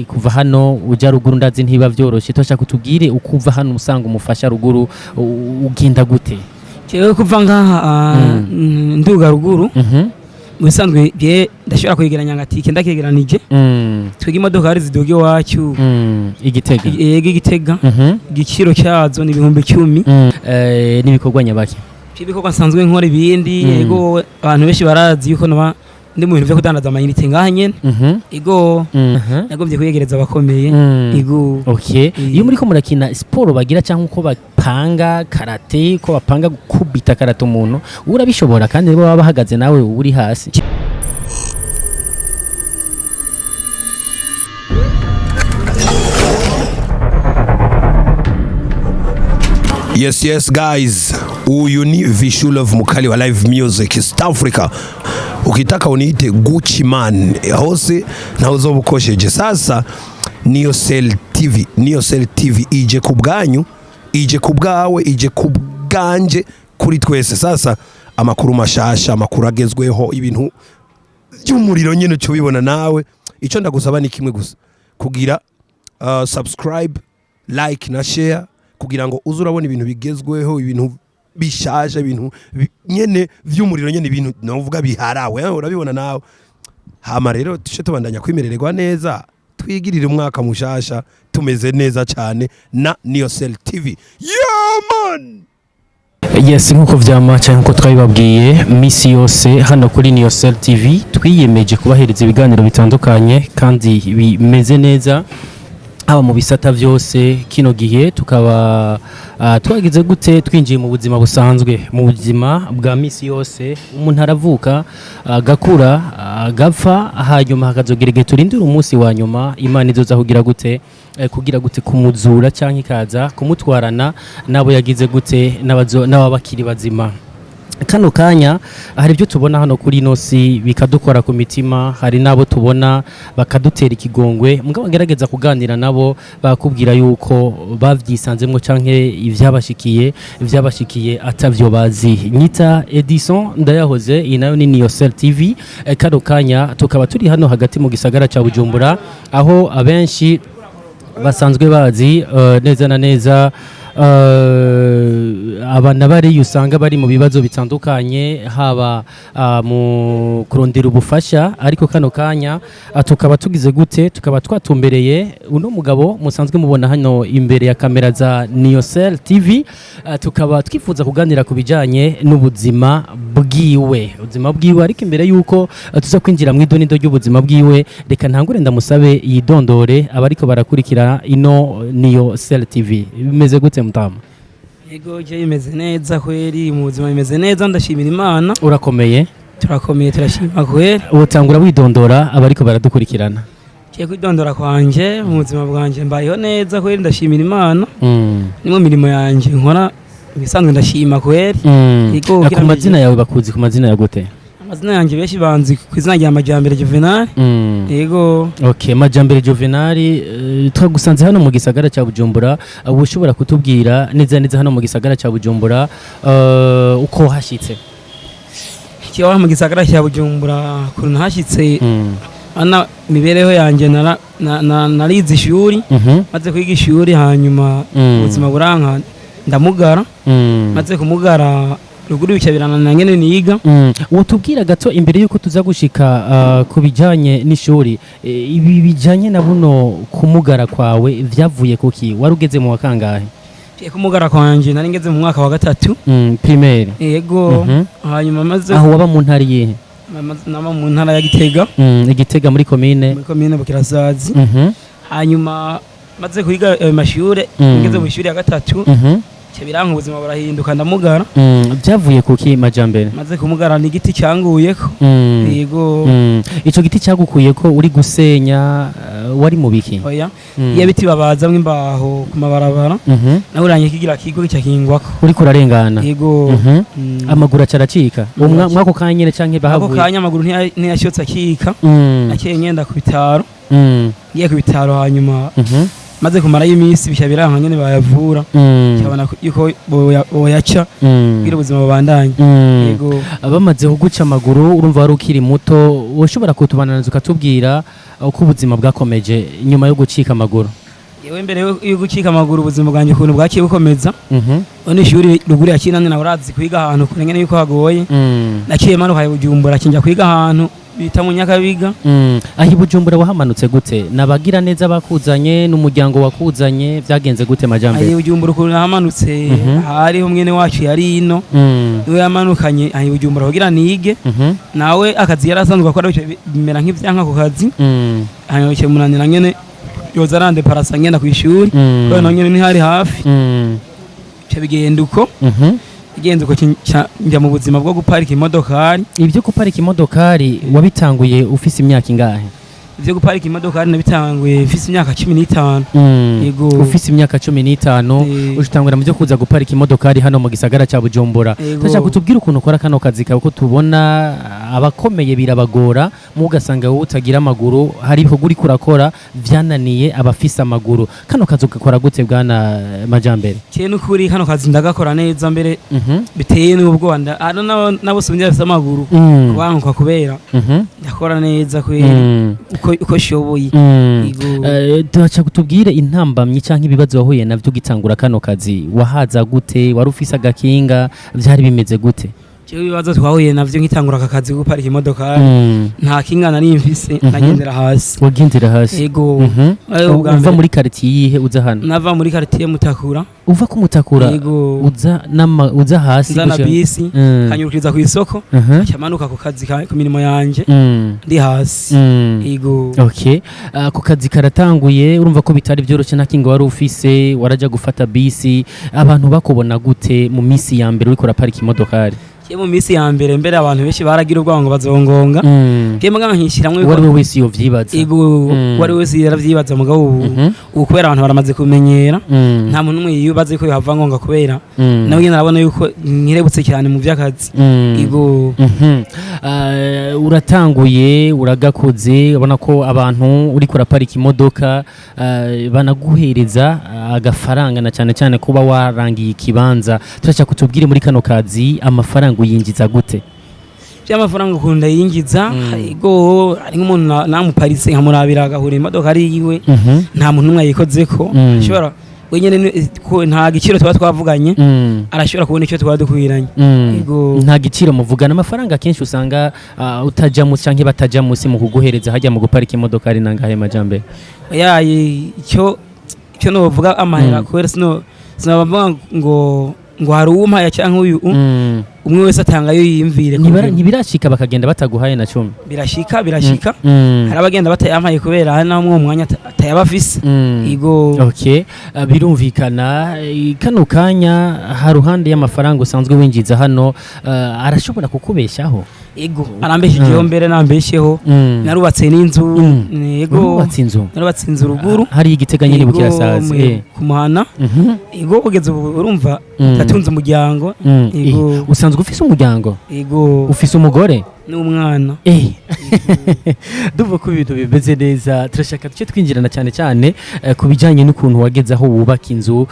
Kuva hano uja ruguru ndazi ntiba vyoroshe. Toshaka kutubwire uko uva hano usanga umufasha ruguru, ugenda gute? Jewe kuva ngaha nduga ruguru, mu bisanzwe je ndashobora kwegeranya ngatike ndakegeranije. Twega imodoka ziduga iwacu Igitega. Yego, Igitega. Igiciro cyazo ni 10,000. N'ibikorwa nyabaki? Ibikorwa nsanzwe nkora ibindi, yego, abantu benshi barazi yuko naba ndi mu bintu vyo kudandaza amayinite ngaha nyene. Ego, nagombye kwiyegereza abakomeye. Ego. Okay. Iyo muriko murakina siporo bagira cyangwa uko bapanga karate, uko bapanga gukubita karate, umuntu urabishobora kandi nibo baba bahagaze nawe uri hasi? Yes, yes guys, huyu ni Vishulov mkali wa live music East Africa. Ukitaka uniite Gucci man, hose na uzobukosheje. Sasa Niyo Cell TV, Niyo Cell TV ije ku bwanyu, ije ku bwawe, ije ku bwanje, kuri twese. Sasa amakuru mashasha, amakuru agezweho, ibintu by'umuriro nyine uca ubibona nawe. Icyo ndagusaba ni kimwe gusa, kugira subscribe, like na share, kugira ngo uze urabona ibintu bigezweho, ibintu bishaje, ibintu nyene vy'umuriro nyene, ibintu novuga biharawe, urabibona nawe. Hama rero tuce tubandanya kwimerererwa neza, twigirire umwaka mushasha tumeze neza cyane na Niyo Cell TV. Yeah man. Yes, nkuko vyama cyangwa nkuko twabibabwiye misi yose hano kuri Niyocel TV, twiyemeje kubahereza ibiganiro bitandukanye kandi bimeze neza, haba mu bisata byose. Kino gihe tukaba twagize gute, twinjiye mu buzima busanzwe, mu buzima bwa misi yose. Umuntu aravuka, agakura, agapfa, hanyuma hakazogira igihe turindira umunsi wa nyuma Imana izoza kugira gute, kugira gute kumuzura cyangwa ikaza kumutwarana n'abo yagize gute, n'ababa bakiri bazima. Kano kanya hari ibyo tubona hano kuri ino si bikadukora ku mitima, hari n'abo tubona bakadutera ikigongwe, mugabo bagerageza kuganira nabo bakubwira yuko babyisanzemo canke ivyabashikiye atavyo bazi. Nyita Edison Ndayahoze, iyi nayo ni Niyocel TV. Kano kanya tukaba turi hano hagati mu gisagara ca Bujumbura, aho abenshi basanzwe bazi neza na neza abana bari usanga bari mu bibazo bitandukanye, haba mu kurondera ubufasha. Ariko kano kanya tukaba tugize gute, tukaba twatumbereye uno mugabo musanzwe mubona hano imbere ya kamera za Niyocel TV. Tukaba twifuza kuganira ku bijanye n'ubuzima bwiwe, ubuzima bwiwe. Ariko imbere yuko tuza kwinjira mu idonido ry'ubuzima bwiwe, reka ntangure ndamusabe yidondore abariko barakurikira ino Niyocel TV. Bimeze gute, mutama? Ego, je bimeze neza kweri, mu buzima bimeze neza, ndashimira Imana. Urakomeye? Turakomeye, turashima kweri. Utangura widondora abariko baradukurikirana. Kiye kwidondora kwanje, mu buzima bwanje mbayeho neza kweri, ndashimira Imana. Ni mu mirimo yanje nkora ibisanzwe, ndashima kweri. Yego. Ku mazina yawe bakuzi ku mazina ya gute? Amazina yanjye benshi banzi ku izina rya Majyambere Juvenal. Yego. Okay, Majambere Juvenal, twagusanze hano mu gisagara cya Bujumbura. Ushobora kutubwira neza neza hano mu gisagara cya Bujumbura uko hashitse? Kibaho mu gisagara cya Bujumbura ukuntu nahashyitse, ana imibereho yanjye narize ishuri. Maze kwiga ishuri, hanyuma ubuzima buranka, ndamugara. Maze kumugara, ruguru bica birananira ngene niga. Wotubwira gato imbere yuko tuza gushika ku bijanye n'ishuri, ibi bijanye na buno kumugara kwawe vyavuye kuki? Wari ugeze mu wa kangahe? Ngiye kumugara kwanje nari ngeze mu mwaka wa gatatu. Primaire? Yego. Hanyuma maze Aho waba mu ntara iyihe? Naba mu ntara ya Gitega. Igitega muri komine? Muri komine Bukirasazi. Hanyuma maze kwiga ayo mashure, ngeze mu ishuri ya gatatu, bica biranka, ubuzima burahinduka, ndamugara. Byavuye kuki, Majambere? Maze kumugara ni igiti cyanguyeko. Yego. Ico giti cyagukuye ko uri gusenya, wari mu biki? Oya, iyo biti babazamwo imbaho ku mabarabara, nawe urangiye kigira kigo gica kingwako. Uriko urarengana? Yego. Amaguru acaracika Amaguru mwako kanya nyene canke ako bahavuye? kanya amaguru ntiyashotse akika. Naciye ngenda ku bitaro. Ngiye ku bitaro, hanyuma maze kumarayo iminsi, bica biranka nyene bayavura, cyabona yuko boyaca kugira ubuzima bubandanye. Yego. Bamaze kuguca amaguru, urumva wari ukiri muto, ushobora kutubananiza ukatubwira Uko ubuzima bwakomeje nyuma yo gucika amaguru? Yewe, mbere yo gucika amaguru, ubuzima bwanjye ukuntu bwaciye bukomeza, none ishuri ruguru ya Kinani nawe urazi kwiga ahantu kure nyene yuko hagoye. Naciye manuka i Bujumbura, kinja kwiga ahantu bita mu Nyakabiga. Aho i Bujumbura wahamanutse gute? Nabagira neza bakuzanye, n'umuryango wakuzanye, byagenze gute Aho i Majambere? Bujumbura ukuntu nahamanutse, hariho mwene wacu yari ino, niwe yamanukanye aho i Bujumbura kugira nige. Nawe akazi yari asanzwe akora bica bimera nk'ivyanka ku kazi, hanyuma bica bimunanira nyene yoza arandeparasa ngenda kw'ishuri, kubera naho nyene ntihari hafi. Bica bigenda uko, bigenze uko, njya mu buzima bwo guparika imodokari. Ibyo guparika imodokari wabitanguye ufise imyaka ingahe? Ivyo guparika imodokari nabitanguye mfise imyaka 15. Yego. Ufise imyaka 15, utangura mu byo kuza guparika imodokari hano mu gisagara cya Bujumbura. Yego. Turashaka kutubwira ukuntu ukora kano kazi kawe, ko tubona abakomeye birabagora, mu ugasanga wowe utagira amaguru hari ibikorwa uriko urakora vyananiye abafise amaguru. Kano kazi ugakora gute, bwana Majambere? Kiye n'ukuri kano kazi ndagakora neza mbere biteye n'ubwoba, hano n'abo sumbya bafise amaguru kubanguka kubera ndakora neza kweri, uko shoboye. Yego. Turaca kutubwire intambamyi canke ibibazo wahuye navyo ugitangura kano kazi. Wahaza gute? Wari ufise agakinga? Vyari bimeze gute? Jewe ibibazo twahuye navyo nkitangura aka kazi ko guparika imodokari, nta kinga nari mfise, nagendera hasi. Wagendera hasi? Yego. Ayo, ubwa Uva mbere. muri quartier yihe uza hano? Nava muri quartier Mutakura. Uva ku Mutakura? Yego. Uza nama uza hasi? Nzana bisi, kanyurukiriza ku isoko, nkaca ku kazi ku mirimo yanje ndi hasi. Yego. Okay. Ako kazi karatanguye, urumva ko bitari byoroshye, nta kinga wari ufise, waraja gufata bisi. Abantu bakubona gute mu misi ya mbere uriko uraparika imodokari? Jewe mu minsi ya mbere mbere abantu benshi baragira ubwoba ngo bazongonga. Jewe mugabo nkishiramwo Uwo ari yuko we wese yovyibaza. Yego, uwo ari wese yaravyibaza, mugabo ubu ubu kubera abantu baramaze kumenyera, nta muntu n'umwe yibaza yuko yohava ngonga kubera nawe nyene arabona yuko nkirebutse cyane mu vy'akazi. Yego. Uratanguye, uragakoze, ubona ko abantu uriko uraparika imodoka banaguhereza agafaranga, na cyane cyane kuba warangiye ikibanza. Turashaka kutubwire muri kano kazi amafaranga uyinjiza gute? By'amafaranga ukunda yinjiza, yego, hari nk'umuntu namuparitse nkamurabira agahura imodoka ari iyiwe, nta muntu n'umwe ayikozeko, ashobora wenyene ko nta giciro tuba twavuganye, arashobora kubona icyo tuba dukwiranye. Yego. Nta giciro muvugana. Amafaranga kenshi usanga utaja musi canke bataja musi mu kuguhereza hajya mu guparika imodoka ari nangahe, Majambere? Yaye, icyo novuga amahera, kubera sinobavuga ngo hari uwumpaya canke uyu, umwe wese atanga ayo yiyumvire. Ntibirashika bakagenda bataguhaye na cumi? Birashika, birashika. Hari abagenda batayampaye kubera hari naho mwuwo mwanya atayaba afise. Yego. Okay, birumvikana. Kano kanya haruhande y'amafaranga usanzwe winjiza hano, arashobora kukubeshaho? Yego, arambeshejeho, mbere nambesheho. Narubatse n'inzu. Yego. Urubatse inzu? Narubatse inzu ruguru. Hari igitega nyene, Yego, Bukirasazi? Ku muhana. Yego, kugeza ubu urumva ndatunze umuryango. Yego. Usanzwe ufise umuryango? Yego. Ufise umugore? N'umwana. Ndumva ko ibintu bimeze neza. Turashaka duce twinjirana cyane cyane ku bijyanye n'ukuntu wageze aho wubaka inzu,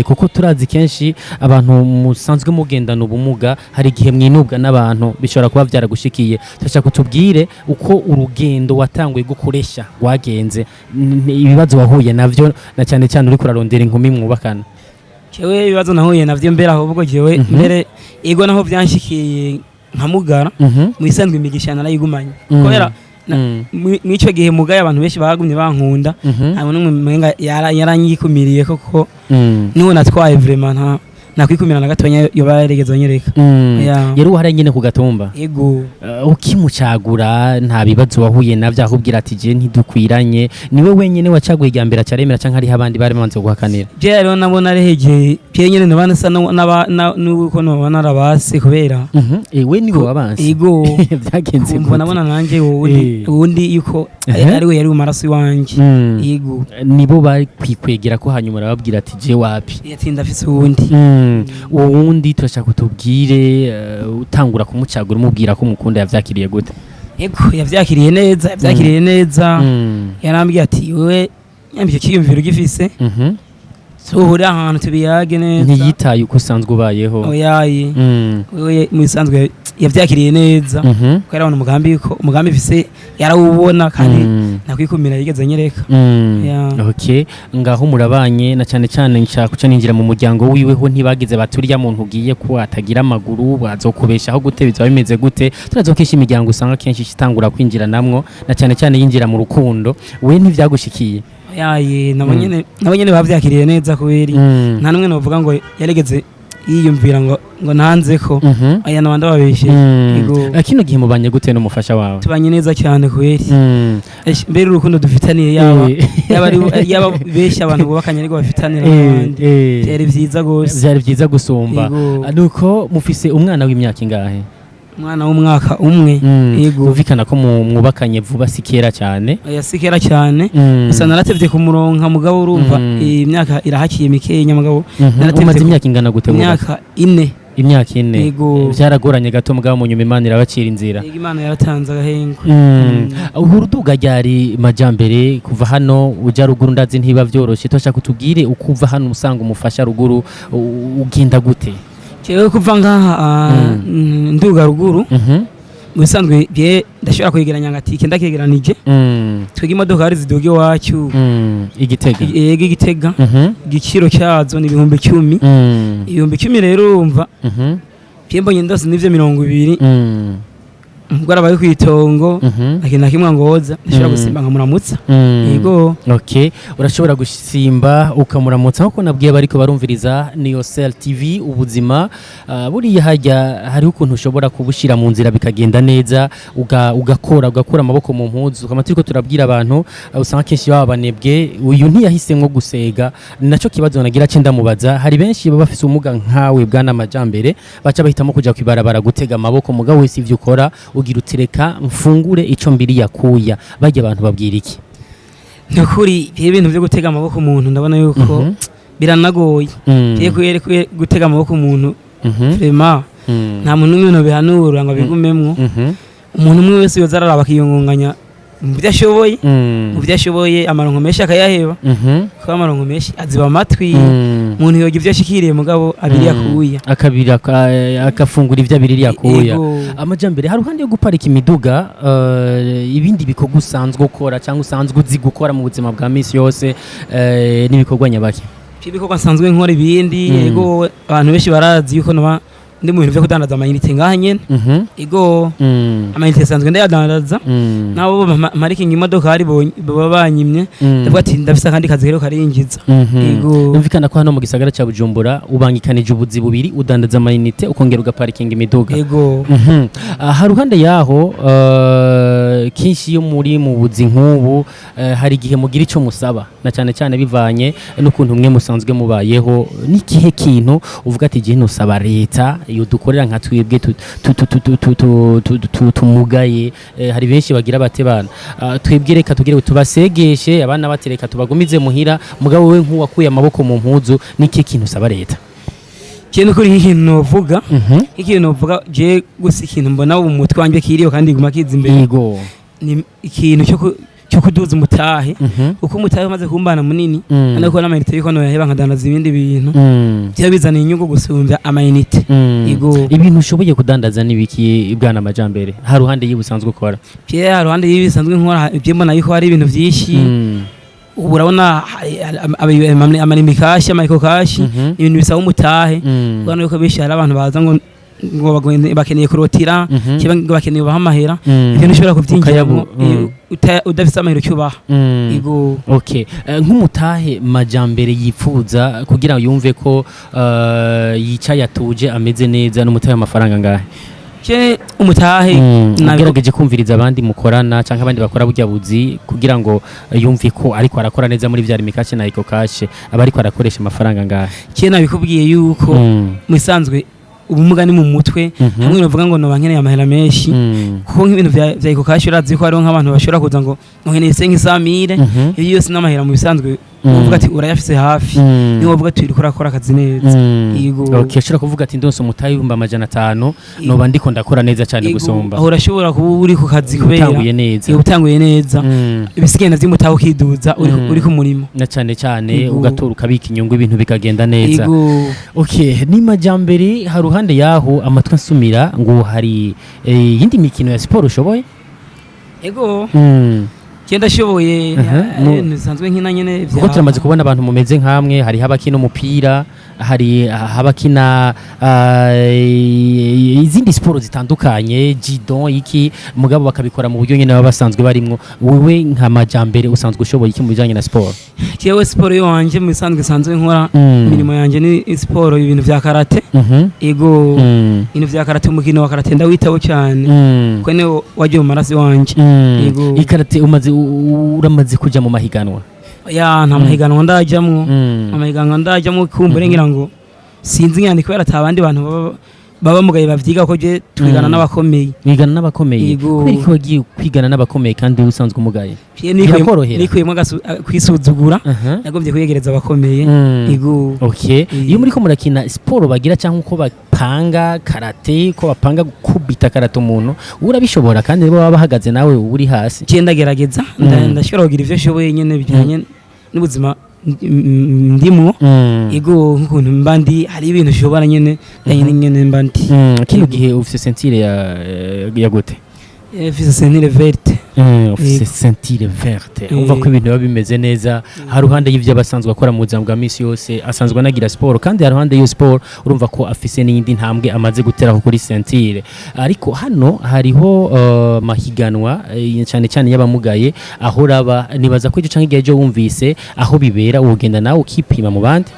kuko turazi kenshi abantu musanzwe mugendana ubumuga hari igihe mwinubwa n'abantu, bishobora kuba byaragushikiye. Turashaka utubwire uko urugendo watanguye gukoresha rwagenze, ibibazo wahuye navyo, na cyane cyane uriko urarondera inkumi mwubakana. Jewe ibibazo nahuye navyo mbere, ahubwo jewe mbere, ego, naho byanshikiye nkamugara, mu isanzwe imigisha narayigumanye, kubera mw'ico gihe mugaye abantu benshi bagumye bankunda, nta n'umwe umenga yaranyikumiriye koko. Niwo natwaye vraiment nta nakwikumira na gatonya yoba yarigeze anyereka. Yeah. Yari uhari nyine ku gatumba? Ego. Ukimucagura nta bibazo wahuye navyo, akubwira ati je ntidukwiranye? Niwe wenyene wacaguye irya mbere acaremera, canke hariho abandi bari bamaze guhakanira? Je rero nabona arehegeye je nyene naba nsa nuko noba narabase kubera Ewe niwe wabanse? Ego. Byagenze kumva gute? Nabona nanje wundi wundi yuko ari we yari mu maraso iwanje. Yego. Nibo bari kwikwegera ko hanyuma urababwira ati je wapi? Ati ndafise uwundi. Uwo wundi turashaka utubwire, utangura kumucagura umubwira ko umukunda, yavyakiriye gute? Yego, yavyakiriye neza, yavyakiriye neza. Yarambwiye ati wewe nyamba icyo cyiyumviro ugifise, Tuhure ahantu tubiyage neza. Ntiyitaye uko usanzwe ubayeho? Oyaye. Wewe mu bisanzwe yavyakiriye neza, kuko yarabona umugambi, ko umugambi mfise yarawubona, kandi nakwikumira yigeze anyereka. Yeah. Okay, ngaho murabanye, na cyane cyane nshaka kuca ninjira mu muryango wiwe, ho ntibagize baturya muntu ugiye ko atagira amaguru bazokubeshaho gute, bizaba bimeze gute? Turazi ko kenshi imiryango usanga kenshi itangura kwinjira namwo, na cyane cyane yinjira mu rukundo. We ntivyagushikiye? Oyaye, nabo nyene, nabo nyene bavyakiriye neza, kubera nta numwe novuga ngo yarigeze yiyumvira ngo nanze ko. Aya nabandi babeshe. Yego. Kino gihe mubanye gute n'umufasha wawe? Tubanye neza cyane kubera. Mbere urukundo dufitaniye yaba yaba benshi abantu bubakanye ariko bafitanira n'abandi, byari byiza gose. Vyari byiza gusumba. Yego. Nuko mufise umwana w'imyaka ingahe? Umwana w'umwaka 1. Yego. Kumvikana ko mwubakanye vuba, si kera cyane. Oya, si kera cyane. Gusa naratevye kumuronka, mugabo urumva imyaka irahakiye mikenya, mugabo naratevye. Umaze imyaka ingana gute wubatse? Imyaka 4. Imyaka 4. Yego. Byaragoranye gato, mugabo mu nyuma Imana irabacira inzira. Yego, Imana yaratanze agahengo. Uruduga ryari Majambere kuva hano uja ruguru, ndazi ntiba vyoroshe. Turashaka utubwire uko uva hano usanga umufasha ruguru, ugenda gute? Jewe kuva ngaha nduga ruguru, mu bisanzwe bye ndashobora kwegeranya ngatike ndakegeranije. Twega imodoka hari ziduga iwacu Igitega. Yego, Igitega. Igiciro cyazo ni 10,000. 10,000 rero urumva, bye mbonye ndose n'ivyo 20, umugore aba ari kw'itongo, nta kintu na kimwe ngoza, ndashobora gusimba nkamuramutsa. Yego. Okay, urashobora gusimba ukamuramutsa. Nkuko nabwiye bariko barumviriza Niyo Cell TV, ubuzima buriya hajya hariho ukuntu ushobora kubushira mu nzira bikagenda neza, ugakora ugakura amaboko mu mpuzu. Kama turiko turabwira abantu, usanga kenshi baba banebwe. Uyu ntiyahisemwo gusega, naco kibazo nagira ce ndamubaza. Hari benshi baba bafise ubumuga nkawe, bwana Majambere, baca bahitamo kuja kwibarabara gutega amaboko. Mugabo wese ivyo ukora ugira utireka mfungure ico mbiri yakuya. Bajya abantu babwira iki? Nukuri ibintu byo gutega amaboko umuntu, ndabona yuko biranagoye. Kubera gutega amaboko umuntu, vraiment nta muntu n'umwe bihanura ngo abigumemwo. Umuntu umwe wese yoza araraba akiyungunganya mu byo ashoboye, mu byo ashoboye, amaronko menshi akayaheba, kuko amaronko menshi aziba amatwi. Umuntu yoga ibyo ashikiriye, mugabo abiri yakuya. Akabiri akafungura ivyo abiri yakuya. Ego. Amajambere, hari ruhande yo guparika imiduga, ibindi bikorwa usanzwe ukora cyangwa usanzwe uzi gukora mu buzima bwa misi yose, n'ibikorwa nyabaki? Ibikorwa nsanzwe nkora ibindi, yego, abantu benshi barazi yuko noba ndi mu bintu byo kudandaza amayinite ngaha nyene. Ego. Amayinite nsanzwe ndayadandaza. Nabo mparikinga imodoka hari baba banyimye, ndavuga ati ndafise akandi kazi rero karinjiza. Ego. Yumvikana ko hano mu gisagara cya Bujumbura ubangikanije ubuzi bubiri: udandaza amayinite, ukongera ugaparikinga imiduga. Ego. Haruhande yaho, kenshi iyo muri mu buzi nk'ubu, hari igihe mugira icyo musaba, na cyane cyane bivanye n'ukuntu mwe musanzwe mubayeho. N'ikihe kintu uvuga ati igihe nusaba leta iyo dukorera nka twebwe tumugaye? Hari benshi bagira bate bana, twebwe reka tugire tubasegeshe abana, batereka tubagumize muhira. Mugabo we nk'uwakuye amaboko mu mpuzu, n'ikihe kintu usaba leta? Kintu kuri ikintu novuga, ikintu novuga je gusa, ikintu mbona mu mutwe wanje kiriyo kandi guma kiza imbere, ni ikintu cyo kuduza umutahe, uko umutahe umaze kumbana munini, ariko n'amayinite yuko noyaheba nkadandaza ibindi bintu, byo bizana inyungu gusumbya amayinite. Ego. Ibintu ushoboye kudandaza n'ibiki, bwana Majambere, ha ruhande y'ubusanzwe ukora? Pierre, haruhande y'ibi bisanzwe nkora, ibyo mbona yuko hari ibintu byinshi. Ubu urabona amarimikashi, ama Ecocash, ibintu bisaba umutahe. Urabona yuko benshi hari abantu baza ngo bakeneye kurotira, cyangwa ngo bakeneye ubaha amahera. Ibyo ntushobora kubyinjiramo udafise amahera ucyubaha. Ego. Okay. Nk'umutahe Majambere yipfuza kugira ngo yumve ko yicaye atuje ameze neza, n'umutahe w'amafaranga ngahe? Je umutahe Ugerageje kumviriza abandi mukorana cyangwa abandi bakora burya buzi, kugira ngo yumve ko ariko arakora neza muri vya rimikashi na Ecocash, aba ariko arakoresha amafaranga ngahe? Kera nabikubwiye yuko mu bisanzwe ubumuga ni mu mutwe. Hamwe bavuga ngo noba nkeneye amahera menshi, kuko nk'ibintu vya Ecocash urazi ko hariho nk'abantu bashobora kuza ngo nkeneye se nk'isamire. Iyo yose n'amahera mu bisanzwe. Uvuga ati urayafise hafi, niwo uvuga ati uriko urakora akazi neza. Yego. Okay, ushobora kuvuga ati ndonse umutahe 500,000, noba ndiko ndakora neza cyane gusumba. Aho urashobora kuba uri ku kazi kubera utanguye neza. Iyo utanguye neza, ibisigaye navyo umutahe ukiduza uri uri ku murimo. Na cyane cyane ugatora, ukabika inyungu, ibintu bikagenda neza. Okay, ni Majambere. Haruhande yaho amatwi ansumira ngo hari iyindi mikino ya siporo ushoboye? Ego, je ndashoboye. Nsanzwe nkina nyene. Kuko turamaze kubona abantu mumeze nkamwe, hariho abakina umupira, hari abakina izindi siporo zitandukanye, judo, iki, mugabo bakabikora mu buryo nyine baba basanzwe barimwo. Wowe nka Majambere usanzwe ushoboye iki mu bijanye na siporo? Jewe siporo yo wanje mu bisanzwe nsanzwe nkora, imirimo yanje ni siporo, ibintu vya karate. Ego, ibintu vya karate, umukino wa karate ndawitaho cyane, kuko niwo wagiye mu maraso wanje. Yego. Ikarate umaze uramaze kuja mu mahiganwa? Ya, nta mahiganwa ndajamwo. Amahiganwa ndajamwo, kumbure ngira ngo sinzi, ngira ni kubera ata abandi bantu baba bamugaye bavyiga, ko je twigana n'abakomeye. Wigana n'abakomeye? Yego. Kubera ko wagiye kwigana n'abakomeye kandi usanzwe umugaye? Je Birakorohera? nikuyemo kwisuzugura, nagombye kwiyegereza abakomeye. Yego. Okay, iyo muriko murakina siporo bagira cyangwa uko bapanga karate, ko bapanga gukubita karate, umuntu urabishobora kandi bo baba bahagaze nawe uri hasi? Je ndagerageza, ndashobora kugira ivyo nshoboye nyene bijanye n'ubuzima ndimwo. Ego, nk'ukuntu mba ndi, hari ibintu ushobora nyene bijanye nyene mba ndi. Kino Yego. gihe ufise ceinture ya gute? Mfise ceinture verte. Ufise ceinture verte. Umva ko ibintu biba bimeze neza. Haruhande y'ivyo abasanzwe akora mu buzima bwa misi yose, asanzwe anagira siporo, kandi haruhande y'iyo siporo urumva ko afise n'iyindi ntambwe amaze guteraho kuri ceinture. Ariko hano hariho mahiganwa cyane cyane y'abamugaye aho raba, nibaza ko ico canke igihe ejo wumvise aho bibera wogenda nawe ukipima mu bandi.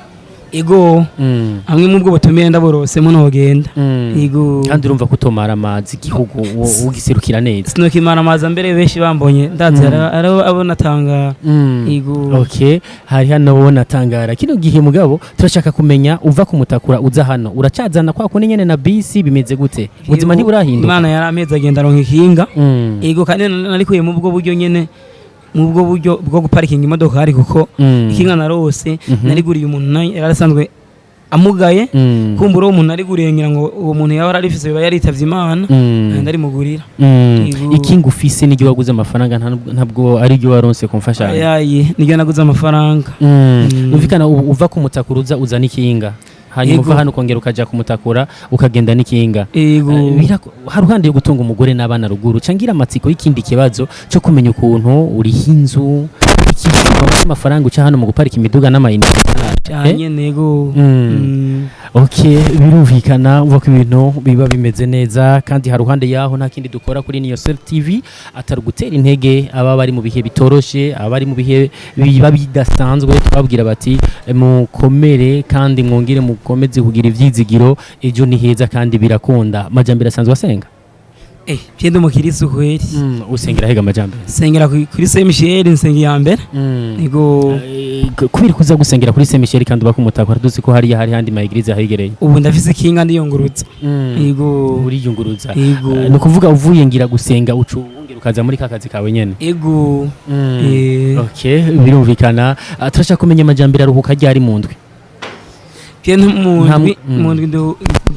Ego, hamwe mu bwo butumire ndaborosemo nogenda. Ego. Kandi urumva ko utomara amazi igihugu ugiserukira neza. Sinokimara amazi, mbere benshi bambonye ndazi hari abo natanga. Ego. Okay, hari hano ubona tangara kino gihe. Mugabo turashaka kumenya, uva kumutakura uza hano uracazana kwa kundi nyene na bisi, bimeze gute? Ubuzima ntiburahinduka? Imana yari amezi agenda aronka ikinga. Ego, kandi narikuye mu bwo buryo nyene, mu bwo buryo bwo guparikinga imodoka hari, kuko ikinga narose nariguriye umuntu nawe yari asanzwe amugaye. Kumbura uwo muntu nariguriye, ngira ngo uwo muntu yaba ararifise biba yaritavye Imana, ndarimugurira. Ego. Ikinga ufise n'iryo waguze amafaranga, ntabwo ari iryo waronse ku mfashanyo? Yayi, niryo naguze amafaranga. Numvikana ubu uva kumutakura uza uzana ikinga, hanyuma Yego. uva hano ukongera ukaja kumutakura ukagenda n'ikinga. Ego. Haruhande yo gutunga umugore n'abana ruguru, cangira amatsiko y'ikindi kibazo cyo kumenya ukuntu uriha inzu, ikindi amafaranga uca hano mu guparika imiduga n'amayinite. Cyane nyene, ego. Okay, birumvikana, uva ko ibintu biba bimeze neza. Kandi haruhande yaho nta kindi dukora kuri Niyo Self TV atari gutera intege aba bari mu bihe bitoroshe, aba bari mu bihe biba bidasanzwe. Twabwira bati mukomere kandi mwongere mukomeze kugira ivyizigiro, ejo ni heza kandi birakunda. Majambere asanzwe asenga? Je ndi umukirisu kweri. Usengera hega, Majambere? Nsengera kuri Saint Michel, nsenga iya mbere. Ego. Kubera kuza gusengera kuri Saint Michel kandi uba kumutakura, tuzi ko hariya hari handi ma église ahegereye? Ubu ndafise ikinga, ndiyungurutsa. Ego. Uriyunguruza? Ego. Ni ukuvuga uvuye ngira gusenga ucu wongera ukaza muri ka kazi kawe nyene? Ego. Okay, birumvikana. Turashaka kumenya, Amajambere aruhuka ryari mu ndwi? Je mu ndwi mu ndwi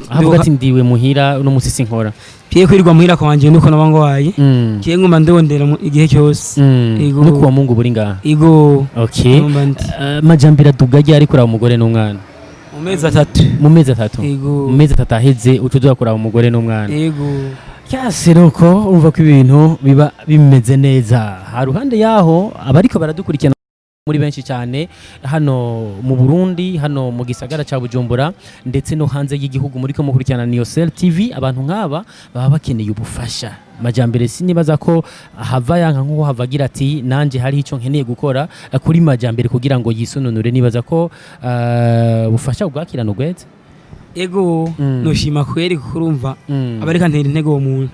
Avuga ati ndiwe muhira uno musi sinkora. Piye kwirirwa muhira kwanje nuko naba ngwaye. Je nguma ndondera igihe cyose. Ego. No kuwa Mungu buri ngaha? Ego. Okay. Numva ndi Majambere aduga ryari kuraba umugore n'umwana? Mu mezi 3. Mu mezi 3? Ego. Mu mezi 3 aheze uca uza kuraba umugore n'umwana? Ego. Cyase nuko umva ko ibintu biba bimeze neza. Haruhande yaho abariko baradukurikirana muri benshi cyane hano mu Burundi, hano mu gisagara ca Bujumbura, ndetse no hanze y'igihugu muri ko mukurikirana Niyosel TV, abantu nk'aba baba bakeneye ubufasha. Majambere sinibaza ko hava yanka nk'uko hava agira ati nanje hari ico nkeneye gukora kuri Majambere kugira ngo yisununure. Nibaza ko ubufasha bwakirana ugweze. Ego. Noshima kweri, kuko urumva aba ariko antera intege uwo muntu.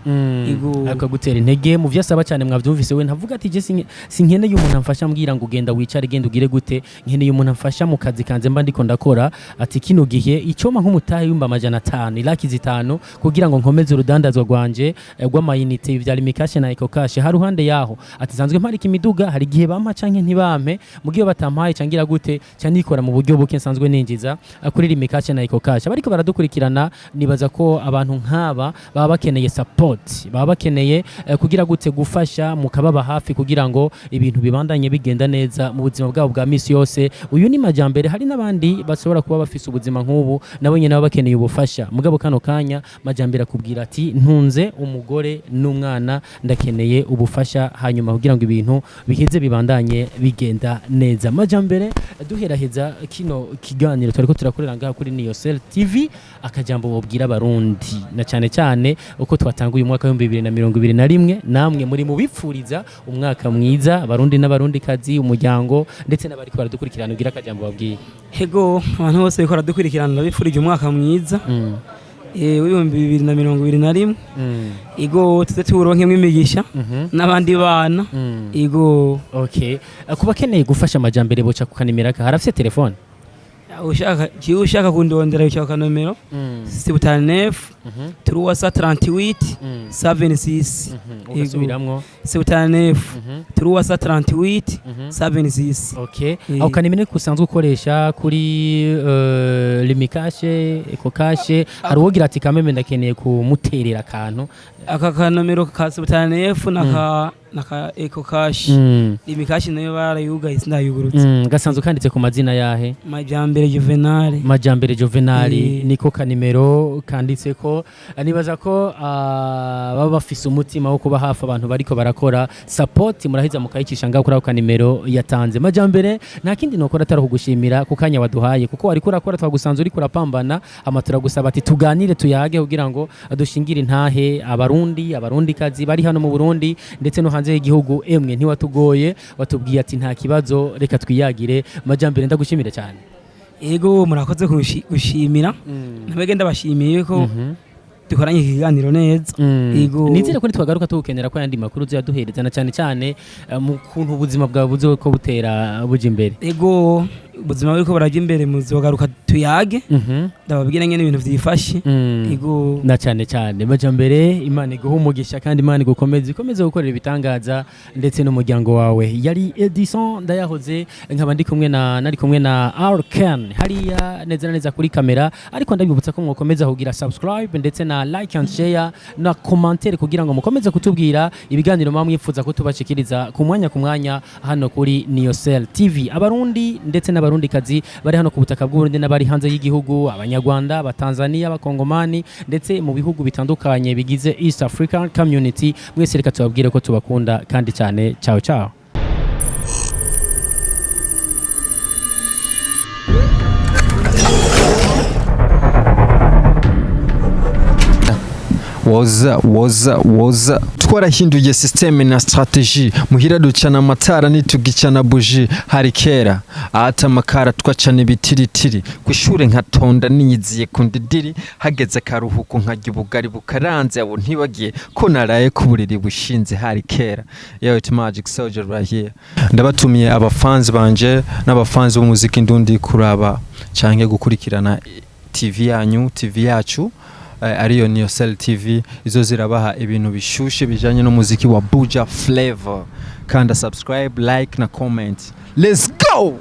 Ego. Akagutera intege mu byo asaba cyane. Mwabyumvise, we ntavuga ati je sinkeneye umuntu amfasha ambwira ngo ugenda wicare, genda ugire gute, nkeneye umuntu amfasha mu kazi kanze mba ndiko ndakora. Ati kino gihe icoma nk'umutahe 500,000, ilaki 5, kugira ngo nkomeze urudandazwa rwanje rw'amayinite vya Lumicash na EcoCash. Hari ruhande yaho ati nsanzwe mparika imiduga, hari igihe bampa canke ntibampe, mugihe batampaye cangira gute, ca nikora mu buryo buke nsanzwe ninjiza kuri Lumicash na EcoCash. Bariko baradukurikirana, nibaza ko abantu nk'aba baba bakeneye support, baba bakeneye kugira gute, gufasha, mukababa hafi kugira ngo ibintu bibandanye bigenda neza mu buzima bwabo bwa misi yose. Uyu ni Majambere, hari n'abandi bashobora kuba bafise ubuzima nk'ubu, nabo nyene baba bakeneye ubufasha. Mugabo kano kanya Majambere akubwira ati ntunze umugore n'umwana, ndakeneye ubufasha, hanyuma kugira ngo ibintu biheze bibandanye bigenda neza. Majambere, duheraheza kino kiganiro twariko turakorera ngaha kuri Niyosel TV, akajambo bobwira Abarundi, na cyane cyane uko twatanguye umwaka wa 2021, namwe muri mu bipfuriza umwaka mwiza Abarundi n'Abarundi kazi, umuryango, ndetse n'abariko baradukurikirana, ugira akajambo babwiye. Ego, abantu bose bariko baradukurikirana, ndabifurije umwaka mwiza wa 2021. Ego, tuze tuwuronkemwo imigisha n'abandi bana. Ego. Okay, kuba akeneye gufasha Amajambere boca kukanimera ka harafise telefone? Ushaka jiwe, ushaka kundondera, wicara kanomero 79 338 76. Ugasubiramwo? 79 338 76. Okay. Aho kanimero usanzwe ukoresha kuri Lumicash, EcoCash, hari uwogira ati kameme ndakeneye kumuterera akantu? Aka kanomero ka 79 naka EcoCash. Lumicash nayo barayugaye, sindayugurutse. Gasanzwe kanditse ku mazina yahe? Majambere Juvenal. Majambere Juvenal. Niko kanimero kanditse ko. Nibaza ko baba bafise umutima wo kuba hafi abantu bariko barakora. Support murahiza mukayicisha ngaho kuri ako kanimero yatanze Majambere. Nta kindi nokora atari kugushimira ku kanya waduhaye, kuko wariko urakora, twagusanze uriko urapambana, ama turagusaba ati tuganire, tuyage, kugira ngo dushingire intahe Abarundi, Abarundikazi bari hano mu Burundi ndetse no hanze y'igihugu. Emwe, ntiwatugoye, watubwiye ati nta kibazo, reka twiyagire. Majambere, ndagushimire cyane. Ego, murakoze gushimira, nabege ndabashimiye ko dukoranye ikiganiro neza. Ego. Nizere ko nitwagaruka tugukenera ko ayandi makuru uzaduhereza, na cyane cyane mu kuntu ubuzima bwawe buze ko butera buja imbere. Ego, ubuzima buriko burajya imbere, muzogaruka tuyage, ndababwira ngene ibintu vyifashe. Ego. Na cyane cyane, Majambere, Imana iguhe umugisha kandi Imana igukomeze, ikomeze gukorera ibitangaza ndetse n'umuryango wawe. Yari Edison Ndayahoze, nkaba ndi kumwe na nari kumwe na Arkan hariya neza na neza kuri kamera. Ariko ndabibutsa ko mwakomeza kugira subscribe ndetse na like and share na commentaire, kugira ngo mukomeze kutubwira ibiganiro muba mwifuza ko tubashikiriza ku mwanya ku mwanya hano kuri Niyosel TV. Abarundi ndetse n'Abarundikazi bari hano ku butaka bw'Uburundi n'abari hanze y'igihugu, Abanyarwanda, Abatanzania, Abakongomani, ndetse mu bihugu bitandukanye bigize East African Community, mwese reka tubabwire ko tubakunda kandi cyane. Ciao ciao. Woza woza woza, twarahinduye système na stratégie, muhira ducana amatara nitugicana buji. Hari kera ata amakara, twacana ibitiritiri. Kw'ishure nkatonda niyiziye ku ndidiri, hageze akaruhuko nkarya ubugari bukaranze, abo ntibagiye ko naraye ku buriri bushinze. Hari kera. Yo, it's Magic Soldier right here. Ndabatumiye abafans banje n'abafans b'umuziki ndundi kuraba canke gukurikirana TV yanyu, TV yacu ariyo Niyosel TV. Izo zirabaha ibintu bishushe bijanye n'umuziki wa Buja Flavor. Kanda subscribe, like na comment. Let's go.